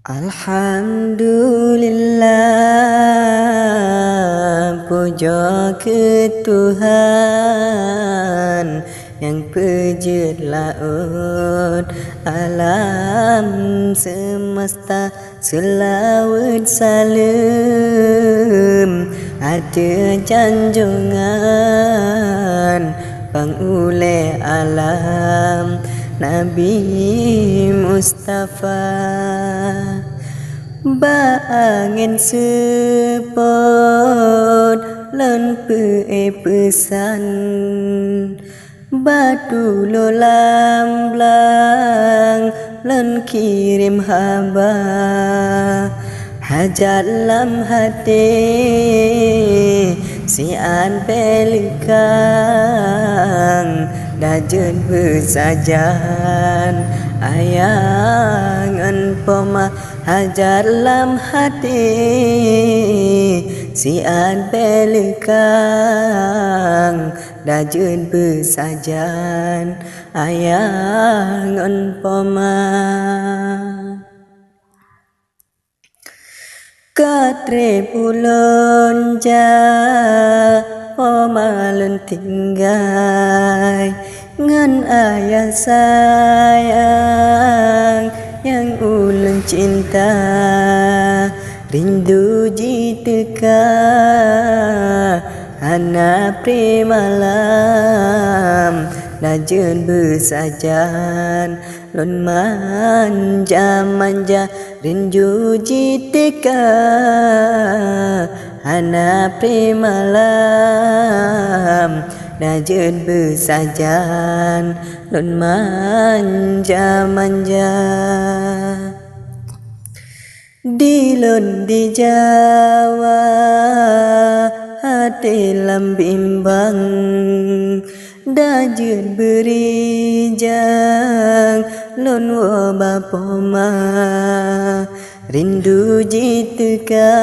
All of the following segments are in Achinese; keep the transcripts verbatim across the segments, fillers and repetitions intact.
Alhamdulillah, pujoe keu Tuhan nyang peujeuet laôt alam seumeusta. Seulaweuet saleuem ateueh janjongan pang ulée alam Nabi Mustafa. Bak angén seupôt lôn peu-éh peusan, bak tulo lam blang lôn kirém haba. Hajat lam até siat bék leukang, dajeuet beusajan ayah ngon poma. Hajat lam até siat bék leukang, dajeuet beusajan ayah ngon poma. Ka trép ulôn jak, poma lôn tinggai, ngon ayah sayang nyang ulôn cinta. Rindu jiteuka hana pré malam, dajeuet beusajan lôn manja-manja. Rindu jiteuka hana pré malam, dajeuet beusajan lôn manja-manja. Di lôn di Jawa até lam bimbang, dajeuet beurijang lôn woe bak poma. Rindu jiteuka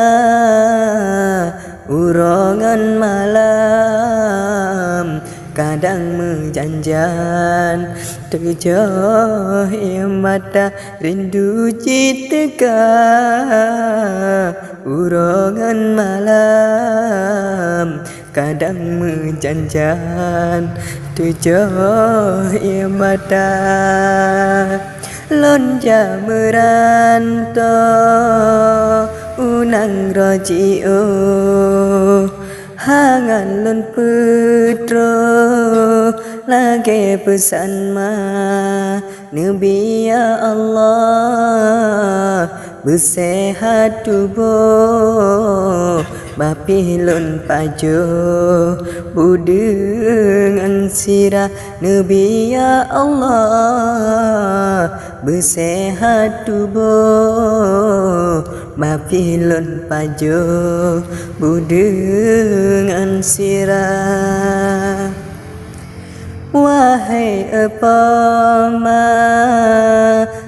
uroe ngon malam, kadang meujanjan tujoh ie mata. Rindu jiteuka uroe ngon malam, kadang meujanjan tujoh ie mata. Lôn jak meuranto u nanggroe jiôh, hangat lôn peutroh lagée peusan ma Neubi, ya Allah, beuseuhat tuboh, bah pih lôn pajoh bu deungon sira. Neubi, ya Allah, beuseuhat tuboh, bah pih lôn pajoh bu deungon sira. Wahai e poma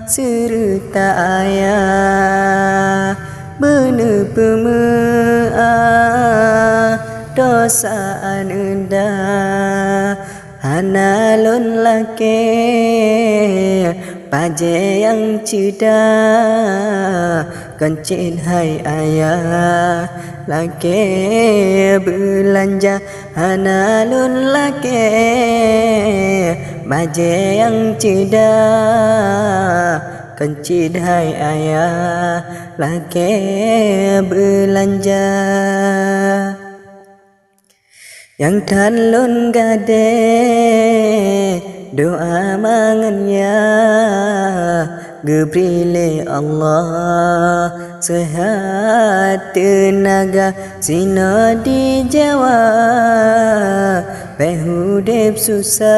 seureuta ayah, beuneupeumeu'ah dosa aneuëk da. Hana lôn lakée bajée nyang ceudah, kon cit hai ayah lakée beulanja. Hana lôn lakée bajée nyang ceudah, kon cit hai ayah lakée beulanja. Nyang that lôn gadée doa mangat yah geubri lé Allah seuhat teunaga. Sinoe di Jawa péh udeb susah,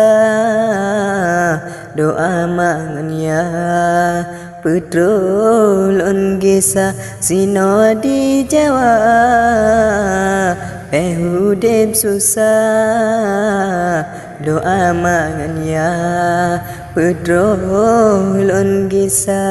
doa mangat yah peutroh lôn gisa. Sinoe di Jawa péh udeb susah, doa mangat yah peutroh lôn gisa.